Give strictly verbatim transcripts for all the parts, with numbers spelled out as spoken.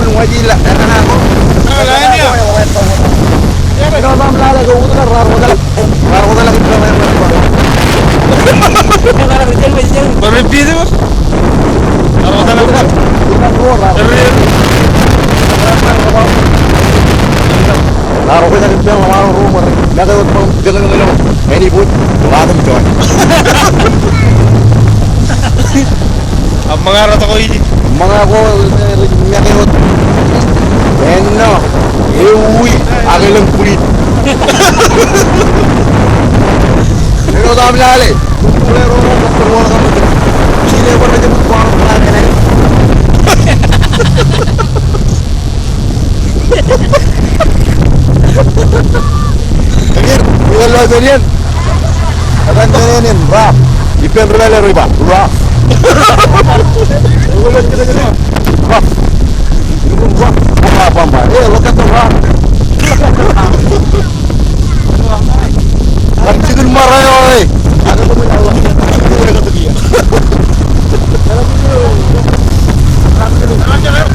Ewōr ṃōj ila. Āinwōt aṃ lale ke ukōt kar raar wōtlọk. Raar wōtlọk. Bar repeat e bar. Raar wōtlọk. Raar wōtlọk ippān ḷōṃaro ṃōk make wōt bōk. Jekōn ñan ḷōṃaro. Āinwōt. Ḷōṃaro join. Ak ṃōñā ro tokwe ijin. Ṃōñā ko, eh, make wōt. Āinwōt. Ewi. Ak elōñ kulit. Āinwōt aṃ lale. Eñin, iwōj lo jān iien. Etan jān iien in, rough. Ippān ri-lale rej ba, rough. Rough. Rough. Rough. Eh, look at the rock. Kar jikin ṃōrā eo e.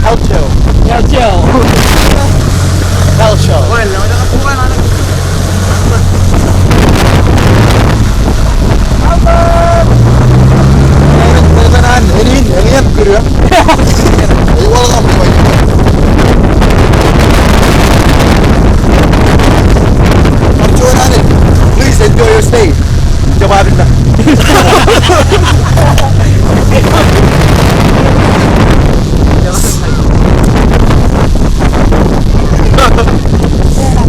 Culture. Culture. Culture. Please enjoy your stay. Jab aō pen.